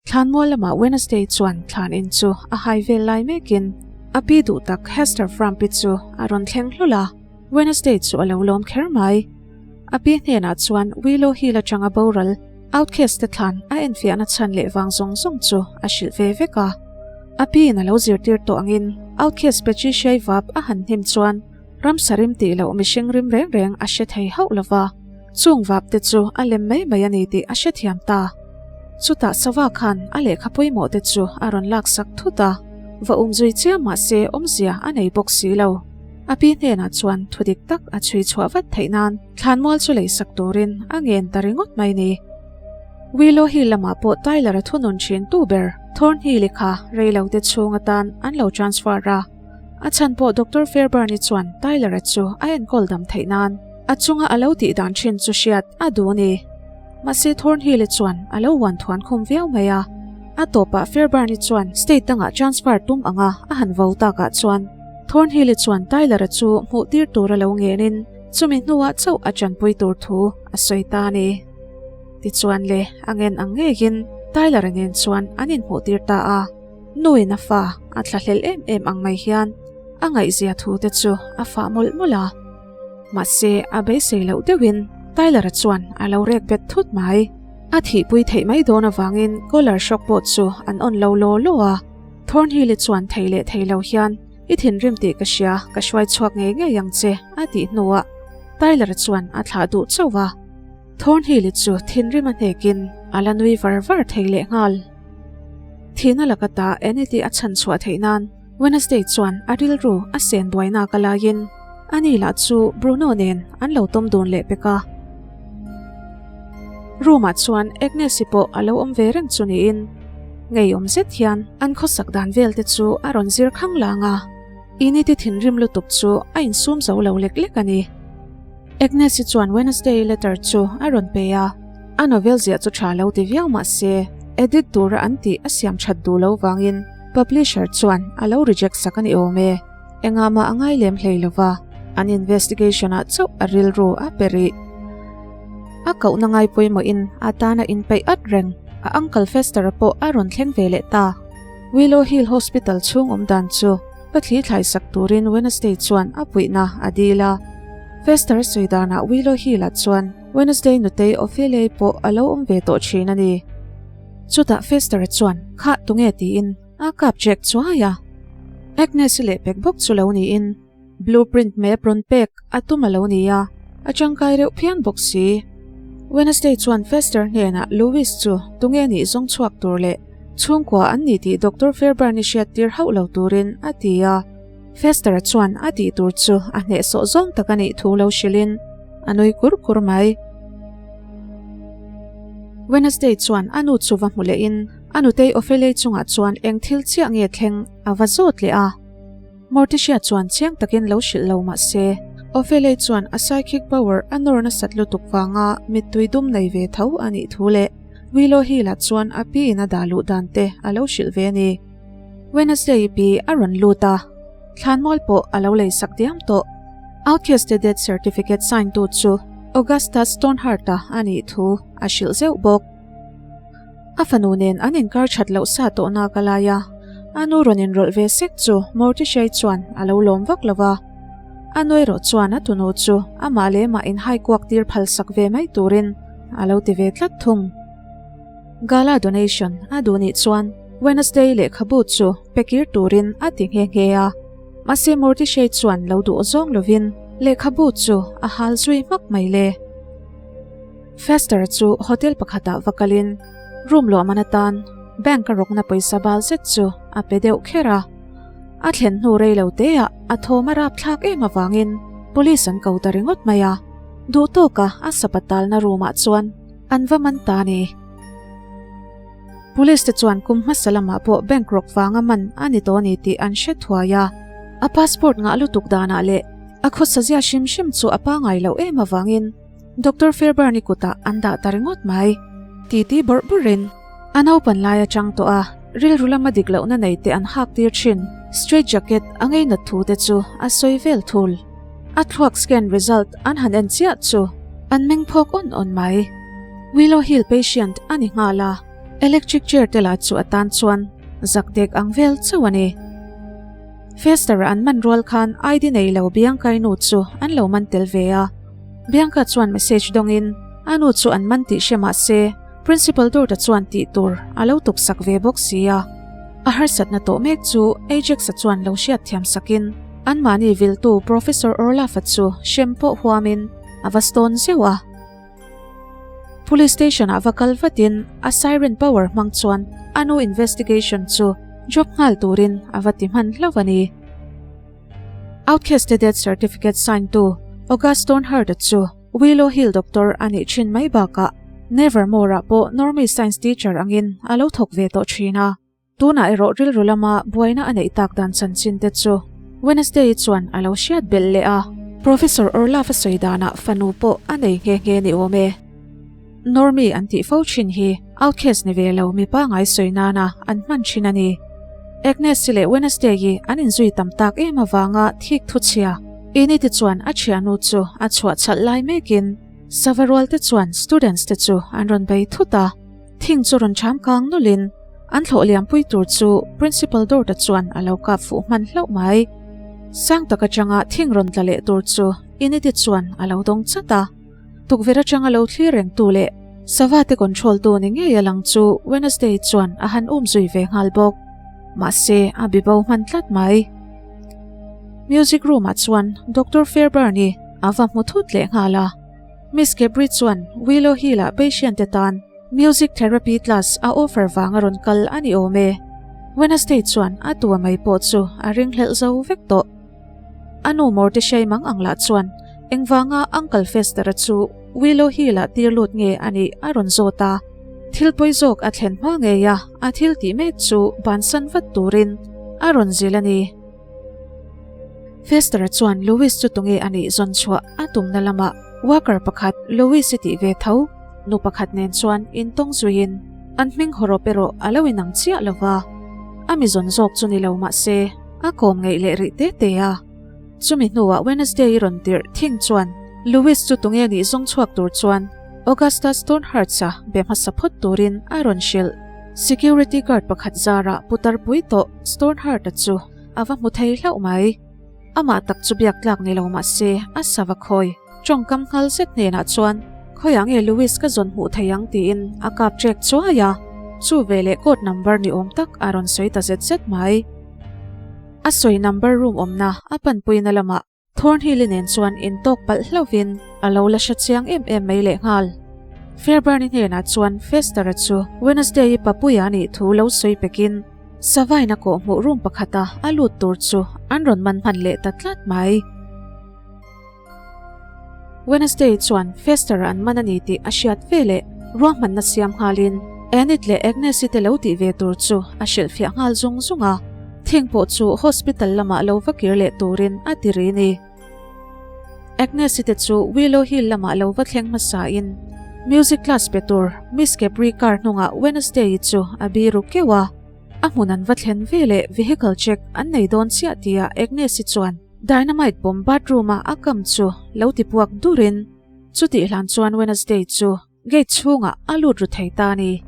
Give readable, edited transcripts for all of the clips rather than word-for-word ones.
Thlanmual lamah Wednesday chuan thlan in chu a hai vel lai mekin a pi duh tak Hester Frump-i chu a rawn thleng hlul a, Wednesday chu a lo lawm kher mai. A pi hnenah chuan Willow Hill atanga boral outcast te thlan a enfiahna chhan leh vang zawng zawng chu a hrilh ve vek a. A pi in a lo zirtir tawh angin outcast Patricia-i vap a han hnim chuan ramsa rim tih loh mihring rim reng reng a hre thei hauh lo va, chung vap te chu a lem mai mai a ni tih a hrethiam ta. Chutah sava khan a lehkha pawimawh te chu a rawn laksak thut a, va umzui chiam mahse awmzia a nei bawk si lo. A pi hnenah chuan thu dik tak a chhui chhuah vat theih nan thlanmual chu leisak turin a ngen ta ringawt mai ni. Willow Hill lamah pawh Tyler-a thunun thin tu ber Thornhill-i kha reilote chhung atan an lo transfer a. A chhan pawh Doctor Fairburn-i chuan Tyler-a chu a enkawl dam theih nan a chunga a lo tih dan thin chu hriat a duh ni. Mahse Thornhill-i chuan a lo uan thuan khum viau mai a. A tawpah Fairburn-i chuan state dangah transfer tum anga a han vo takah chuan Thornhill-i chuan Tyler-a chu hmuh tir tur a lo ngenin chumi hnuah chauh a chanpui tur thu a sawi ta a ni. Tichuan le, a ngen ang ngeiin Tyler-a nen chuan an inhmuh tir ta a. Nuin a fa a thlahlel em em ang mai hian a ngaihzia thu te chu a fah mawlh mawlh a. Mahse, a beisei loh deuhin Tyler-a chuan a lo rek bet thut mai. A thihpui theih mai dawn avangin collar shock pawh chu an on lo law law a. Thornhill-i chuan thei leh thei lo hian, I thinrim tih ka hria, ka hruai chhuak ngei ngei ang che, a tih hnuah Tyler-a chuan a thlah duh chauh a. Thornhill-i chu thinrim a hnekin a la nui var var thei leh nghal. Thihna laka ta Anity a chhan chhuah theih nan Wednesday chuan a rilru a sen buainak a laiin ani lah chu Bruno nen an lo tawm dun leh pek a. Room ah chuan Agnes-i pawh a lo awm ve reng chu niin ngeiawm zet hian an khawsak dan vel te chu a rawn zir khang lang a, Enid-i thinrim lutuk chu a insum zo lo lek lek a ni. Agnes-i chuan Wednesday letter chu a rawn pe a, a novel ziah chu tha lo ti viau mah se edit tura an tih a siam that duh lo vangin publisher chuan a lo reject sak a ni awm e. Engah mah a ngai lem hlei lo va, an investigation ah chauh a rilru a pe rih. A kohna ngai pawimawhin a tana inpeih at reng a Uncle Fester-a pawh a rawn thleng ve leh ta. Willow Hill Hospital chhung awm dan chu pathli thlai sak turin Wednesday chuan a puihna a dil a. Fester sawi danah Willow Hill-ah chuan Wednesday nutei Ophelia-i pawh a lo awm ve tawh thin a ni. Chutah Fester-a chuan, Khah tunge tiin a kap check chuai a. Agnes-i leh pek bawk chu lo niin Blueprint map rawn pek a tum a lo ni a, a tangkai reuh phian bawk si. Wednesday chuan Fester hnenah Louis chu tunge nih zawng chhuak tur leh chhungkua an ni tih Doctor Fairbairn-i hriat tir hauh lo turin a ti a. Fester-a chuan a tih tur chu a hnehsawh zawng tak a nih thu lo hrilhin a nui kur kur mai. Wednesday chuan a nu chu va hmu lehin a nutei Ophelia chungah chuan eng thil chiah nge thleng a va zawt leh a. Morticia chuan chiang takin lo hrilh lo mah se, Ophelia chuan a psychic power a nawr nasat lutuk vanga mittui dum nei ve tho a nih thu leh Willow Hill-ah chuan a pi in a dah luh dan te a lo hrilh ve a ni. Wednesday-i pi a rawn lut a, thlanmual pawh a lo lei sak diam tawh. Outcast te death certificate sign tu chu Augustus Stoneheart-a a nih thu a hrilh zeuh bawk. A fanu nen an inkar that loh sa tawh nak a lai a, a nu rawn inrawlh ve sek chu Morticia-i chuan a lo lawm vak lo va. A nu erawh chuan a tunu chu amah leh amah inhai kuak tir phal sak ve mai turin a lo ti ve tlat thung. Gala donation a duh nih chuan Wednesday lehkhabu chu pe kir turin a ti nghe nghe a, mahse Morticia-i chuan lo duh zawng lovin lehkhabu chu a hal zui hmak mai le. Fester chu hotel pakhatah va kalin room luah man atan bank a rawkna pawisa bal zet chu a pe deuh kher a. A thlen hnu rei lo teah a thawm a rap thlak em avangin police an ko ta ringawt mai a. Duh tawka a sapatalna room ah chuan an va man ta a ni. Police te chuan kum hmasa lamah pawh bank rawk vanga man a ni tawh a ni tih an hre thuai a. A passport ngah lutuk danah leh a khawsazia hrim hrim chu a pangai loh em avangin Doctor Fairbairn-i kutah an dah ta ringawt mai. Titi bawrh bawrhin a naupan lai atang tawh a, rilru lama dik lohna nei te an hak tir thin. Straight jacket a ngeinat thu te chu a sawi vel thul. A thluak scan result an han en chiah chu an meng phawk awn awn mai. Willow Hill patient a ni nghal a. Electric chair te lah chu a tan chuan zak dek ang vel chauh a ni. Fester an man rual khan ID nei lo Bianca-i nu chu an lo man tel ve a. Bianca chuan message dawngin a nu chu an man tih hre mah se Principal Dawrta chuan tih tur a lo tuk sak ve bawk si a. A harsatna tawh mek chu Ajax-a chuan lo hriat thiam sakin anmahni viltu Professor Orlaf-a chu hrem pawh huamin a va stone zeuh a. Police station ah va kal vatin a siren power hmang chuan a nu investigation chu drop nghal turin a va ti hman hlauh a ni. Outcast te death certificate sign tu August Stonehart-a chu Willow Hill doctor a nih thin mai bakah Nevermore ah pawh Normie science teacher angin a lo thawk ve tawh thin a. Tunah erawh rilru lama buaina a neih tak dan chanchin te chu Wednesday-i chuan a lo hriat belh leh a. Professor Orlov a sawi danah fanu pawh a nei nghe nghe ni awm e. Normie an tih fo thin hi outcast ni ve lo mipa ngai sawi nana an hman thin a ni. Agnes-i leh Wednesday-i an inzui tam tak em avanga thik thu chhia Enid-i chuan a thiannu chu a chhuah chhalh lai mekin sava rual te chuan students te chu an rawn bei thut a. Thing chu rawn cham kang nawlhin an thlawh liampui tur chu Principal Dawrta chuan a lo kap fuh hman hlauh mai. Sang tak atanga thing rawn tla leh tur chu Initi chuan a lo dawng chat a. Tukverh atanga lo thlir reng tu leh sava te control tu ni ngei a lang chu Wednesday chuan a han um zui ve nghal bawk. Mahse a bibo hman tlat mai. Music room ah chuan Doctor Fairbairn-i a va hmu thut leh nghal a. Miss Gabri chuan Willow Hill-ah patient te tan music therapy class a offer vanga rawn kal a ni awm e. Wednesday chuan a tua mai pawh chu a ringhlelh zo vek tawh. A nu Morticia-i mang ang lah chuan engvanga Uncle Fester-a chu Willow Hill-ah tir lut nge a nih a rawn zawt a. Thil pawi zawk a thlen hma ngei a, a thil tih mek chu bansan vat turin a rawn zil a ni. Fester-a chuan Louis chu tunge a nih zawn chhuah a tumna lamah worker pakhat Louis-i tih ve tho nu pakhat nen chuan intawng zuiin an hming hawrawp erawh a lo inang chiah lo va. A mi zawn zawk chu ni lo mah se a kawm ngeih leh rih te te a. Chumi hnuah Wednesday-i rawn tirh thing chuan Louis chu tunge nih zawng chhuak tur chuan Augusta Stonehearts-a be hmasa phawt turin a rawn hrilh. Security guard pakhat zarah putar pui tawh Stoneheart-a chu a va hmu thei hlauh mai. Amah tak chu biak tlak ni lo mah se a sava khawi tawngkam nghal zet hnenah chuan khawiah nge Louis ka zawn hmuh thei ang tiin a kap trek chuai a, chu veleh code number ni awm tak a rawn sawi ta zet zet mai. A sawi number room awmna a panpuina lamah Thornhill-i nen chuan intawk palh hlauhin a lo la hre chiang em em mai lehnghal. Fairbairn-i hnenah chuan Fester-a chu Wednesday-i papuia a nih thu lo sawi pekin Savain a kawhhmuh room pakhata a lut tur chu an rawn man hman leh ta tlat mai. Wednesday chuan Fester-a an man a ni tih a hriat veleh ruahmanna siam nghalin Enid leh Agnes-i te lo tih ve tur chu a hrilhfiah nghal zung zung a. Thing pawh chu hospital lamah lo va kir leh turin a ti ri ni. Agnes-i te chu Willow Hill lamah lo va thleng hmasain music class pe tur Miss Capri car hnungah Wednesday-i chu a biru keuh a. A hmun an va thlen veleh vehicle check an nei dawn chiah tia Agnes-i chuan dynamite bomb bathroom-a a kam chu lo ti puak durin chutih hlan chuan Wednesday chu Gate chhungah a lut ru thei ta a ni.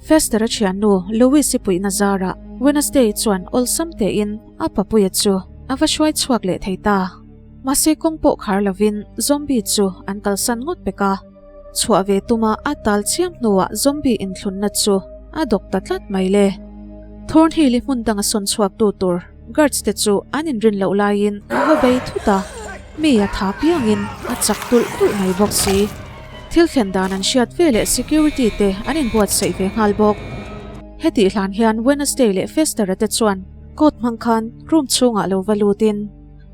Fester-a thiannu Louise-i puihna zarah Wednesday chuan awlsam tein a papuia chu a va hruai chhuak leh thei ta. Mahse kawng pawh khar lovin zombie chu an kalsan ngawt pek a. Chhuah ve tuma a tal chiam hnuah zombie inthlunna chu a dawk ta tlat mai le. Thornhill-i hmun danga sawn chhuaktu tur Guards te chu an inrin loh laiin a va bei thut a, mi a tha piangin a chak tulh tulh mai bawk si. Thil thlen dan an hriat ve leh security te an inbuatsaih ve nghal bawk. Hetih hlan hian Wednesday leh Fester-a te chuan coat hmang khan room chhungah lo va lutin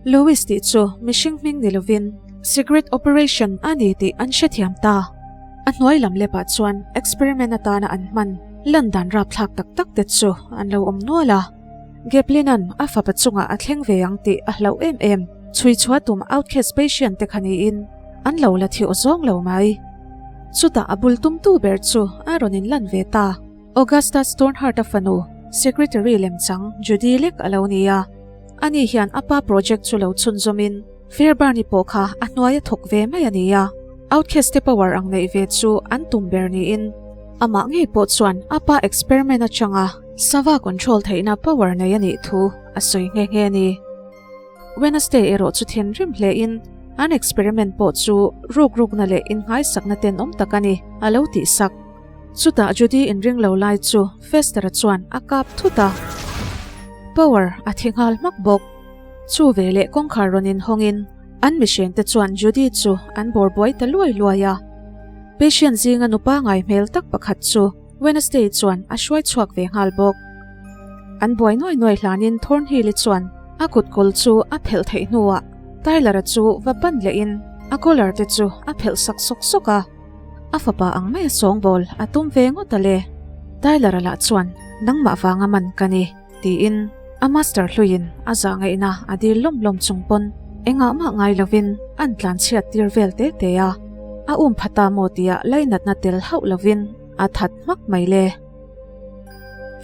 Louis tih chu mihring hming ni lovin secret operation a ni tih an hrethiam ta. A hnuai lam lepah chuan experiment atana an hman lan dan rapthlak tak tak te chu an lo awm nual a. Gablin-a'n a fapa chungah a thleng ve ang tih a hlauh em em. Chhui chhuah tum outcast patient te kha niin an lo la thiawh zawng lo mai. Chutah a bul tumtu ber chu a rawn inlan ve ta. Augusta Stonehart-a fanu, secretary lemchang Judy lek a lo ni a. Ani hian a pa project chu lo chhunzawmin Fairbairn-i pawh kha a hnuai a thawk ve mai a ni a. Outcast te power ang neih ve chu an tum ber niin. Amah ngei pawh chuan a pa experiment atanga sava control theihna power nei a nih thu a sawi nghe nghe a ni. Wednesday erawh chu thinrim hle in an experiment pawh chu ruk rukna leh inngaisakna tenawm tak a ni a lo tih sak. Chutah Judy inring lo lai chu Fester-a chuan a kap thut a, Power a thi nghal hmak bawk. Chu veleh kawngkhar rawn inhawngin an mihriente chuan Judy chu an bawr buai ta luai luai a. Patient zinga nupa ngai hmel tak pakhat chu Wednesday chuan a hruai chhuak ve nghal bawk. An buai nuai nuai hlanin Thornhill-i chuan a kut kawl chu a phelh theih hnuah Tyler-a chu va ban lehin a collar te chu a phelh sak sawk sawk a. A fapa ang maia sawngbawl a tum ve ngawt a le. Tyler-a lah chuan nangmah vanga man ka ni tiin a master hluiin a zah ngaihna a dil lawm lawm chung pawn engah mah ngai lovin an tlanchhiat tir vel te te a. A um pha ta maw tia lainatna tel hauh lovin a that hmak mai le.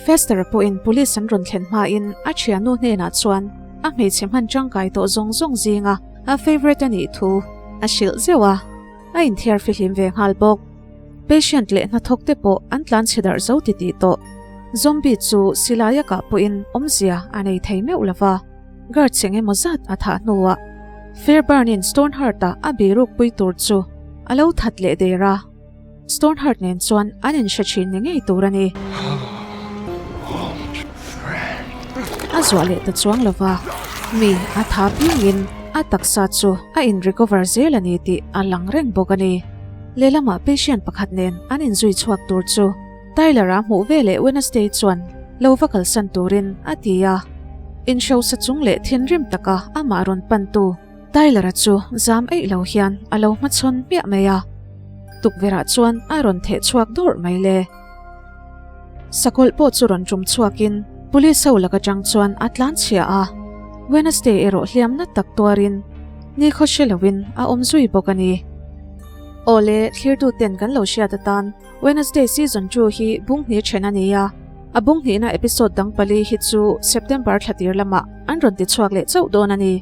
Fester-a pawhin police an rawn thlen hmain a thiannu hnenah chuan a hmeichhe hman tangkai tawh zawng zawng zinga a favourite a nih thu a hrilh zeuh a. A inthiar fihlim ve nghal bawk. Patient leh hnathawk te pawh an tlan chhe darh zo titih tawh. Zombie chu silai a kah pawhin awmzia a nei thei meuh lo va, guards eng emaw zat a thah hnuah Fairbairn-in Stoneheart-a a biruk pui tur chu a lo that leh der a. Stoneheart nen chuan an inhre thin ni ngei tur a ni. A zuah leh ta chuang lo va, mi a tha piangin a taksa chu a in recover zel a ni tih a lang reng bawk a ni. Lehlamah patient pakhat nen an inzui chhuak tur chu Tyler-a hmuh veleh Wednesday chuan lo va kalsan turin a ti a. Inhrosa chung leh thinrim taka amah rawn pantu Tyler-a chu zam eih lo hian a lo hmachhawn hmiah mai a, tukverhah chuan a rawn theh chhuak dawrh mai le. Sakawlh pawh chu rawn tum chhuakin police ho lak atang chuan a tlan chhia a, Wednesday erawh hliamna tak tuarin nikhaw hre loin a awm zui bawk a ni. Awle, thlirtu ten kan lo hriat atan Wednesday season 2 hi bunghnih then a ni a, a bunghnihna episode dang pali hi chu September thla tir lamah an rawn ti chhuak leh chauh dawn a ni.